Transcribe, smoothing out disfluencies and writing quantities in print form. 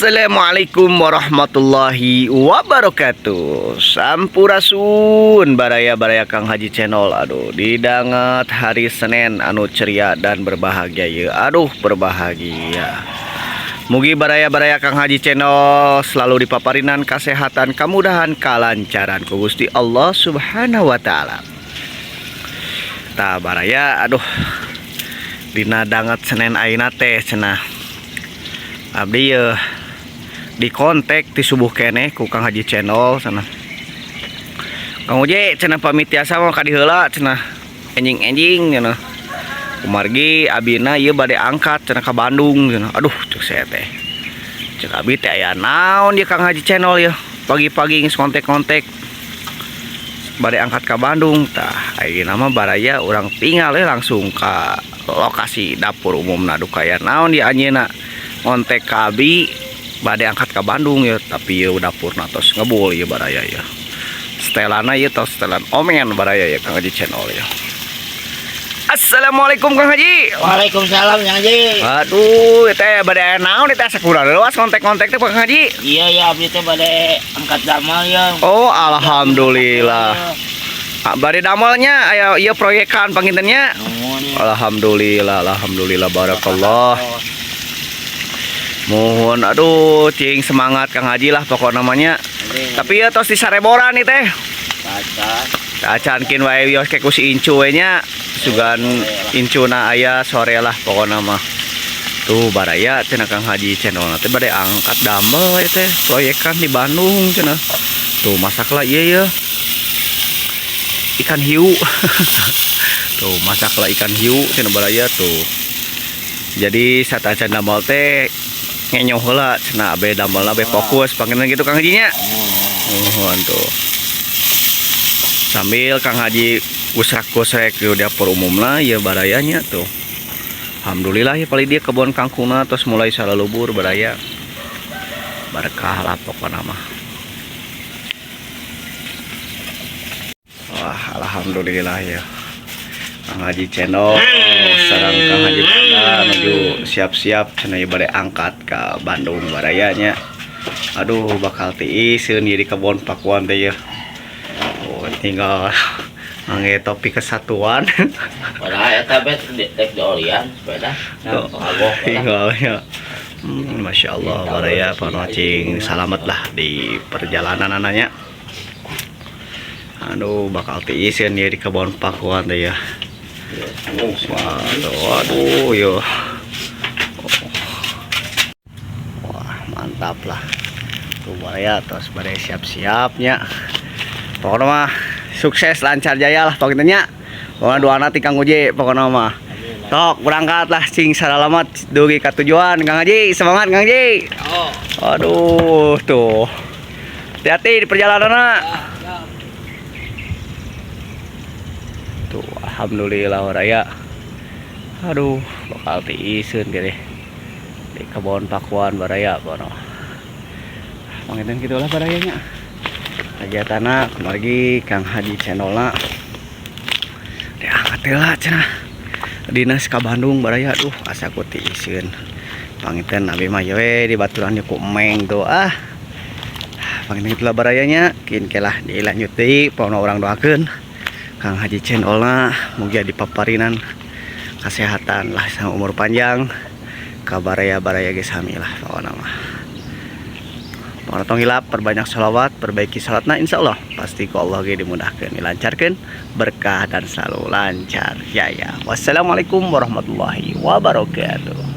Assalamualaikum warahmatullahi wabarakatuh. Sampurasun baraya-baraya Kang Haji Channel. Aduh, didanget hari Senin anu ceria dan berbahagia ya. Aduh, berbahagia. Mugi baraya-baraya Kang Haji Channel selalu dipaparinan kesehatan, kemudahan, kelancaran ku Gusti Allah Subhanahu wa taala. Tah baraya, aduh, dina danget Senin ayeuna teh cenah abdi ye di kontak di subuh keneh ku Kang Haji Channel sana. Kang Uje cenah, pamit tiasa mah ka heula cenah, enjing-enjing cenah, kumargi abina ieu bade angkat cenah ka Bandung cenah. Aduh, cek saya teh, cek abi teh aya naon ieu Kang Haji Channel ya, pagi-pagi geus kontak-kontak bade angkat ka Bandung. Tah, ayeuna mah baraya urang tinggal ya langsung ka lokasi dapur umum. Aduh, kaya naon di anjeunna ngontek ka abi bade angkat ke Bandung ya? Tapi ya dapur tos ngebul ya baraya ya, setelana ya tos setelan omen baraya ya Kang Haji Channel ya. Assalamualaikum, Kang Haji. Waalaikumsalam, Kang Haji. Aduh, teh bade aya naon teh sakurang leuas kontak-kontak teh, Kang Haji? Iya ya, abdi teh bade angkat damal ya. Oh, alhamdulillah. Ah, bade damelnya aya ieu proyekan panginten nya. Nuhun ya. Alhamdulillah, alhamdulillah, barakallah. Mohon, aduh, cing semangat Kang Haji lah pokok namanya. Tapi ya tos disareboran nih teh. Baca. Acan kin wae wios ke ku si incu we nya. Sugan incuna aya sore lah pokokna mah. Tuh baraya cenah Kang Haji Channel teh bade angkat damel ya teh proyekan di Bandung cenah. Tuh, masaklah iya ya. Ikan hiu. Tuh, masaklah ikan hiu cenah baraya tuh. Jadi saat acan damel teh ngenyoh heula cenah, abe damelna be fokus panginten gitu Kang Haji nya. Muhun tuh. Sambil Kang Haji gusrak-gusrek di dapur umumna ya barayanya tuh. Alhamdulillah ya, paling dia kebun kangkungna terus mulai salalubur baraya. Berkah lah pokokna mah. Wah, alhamdulillah ya. Kang Haji Channel sareng Kang Haji Banda menuju siap-siap cenah ieu bade angkat ke Bandung barayanya. Aduh, bakal tiiseun ieu di kebon pakuan teh ya. Oh, tinggal ngangge topi kesatuan. Padahal eta bet dek diolian sepeda. Tuh, Kagok. Tinggal ya. Masya Allah, baraya panocing selamat lah di perjalanan anaknya. Aduh, bakal tiiseun ieu di kebon pakuan teh ya. Waduh, waduh, yo. Wah, mantap lah. Tuh baraya terus baraya siap-siapnya. Pokoknya mah sukses lancar jaya lah pokoknya nya. Pokoknya doana ti Kang Uji pokoknya mah. Tok berangkat lah cing salamat dugi ka tujuan, Kang Haji. Semangat, Kang Haji. Oh. Aduh, tuh. Hati-hati di perjalanan. Tuh, alhamdulillah raya. Aduh, bakal tiiseun deh. Di kebon pakuan baraya bono. Panginten gitulah barayanya. Kegiatanna kemari Kang Haji Channelna. Diangkat heula cenah. Dinas ka Bandung baraya, aduh, asa ku tiiseun. Panginten abi mah we di baturan ku emeng tuh ah. Panginten gitulah barayanya, kin kelah dilanjut deui pokona urang doakeun Kang Haji Channelna mugia dipaparinan kesehatan lah sama umur panjang ka baraya-baraya ge sami lah pokona mah. Pokona tong hilap perbanyak sholawat, perbaiki salatna, insyaallah pasti ku Allah ge dimudahkeun, dilancarkeun, berkah dan selalu lancar. Ya ya. Wassalamualaikum warahmatullahi wabarakatuh.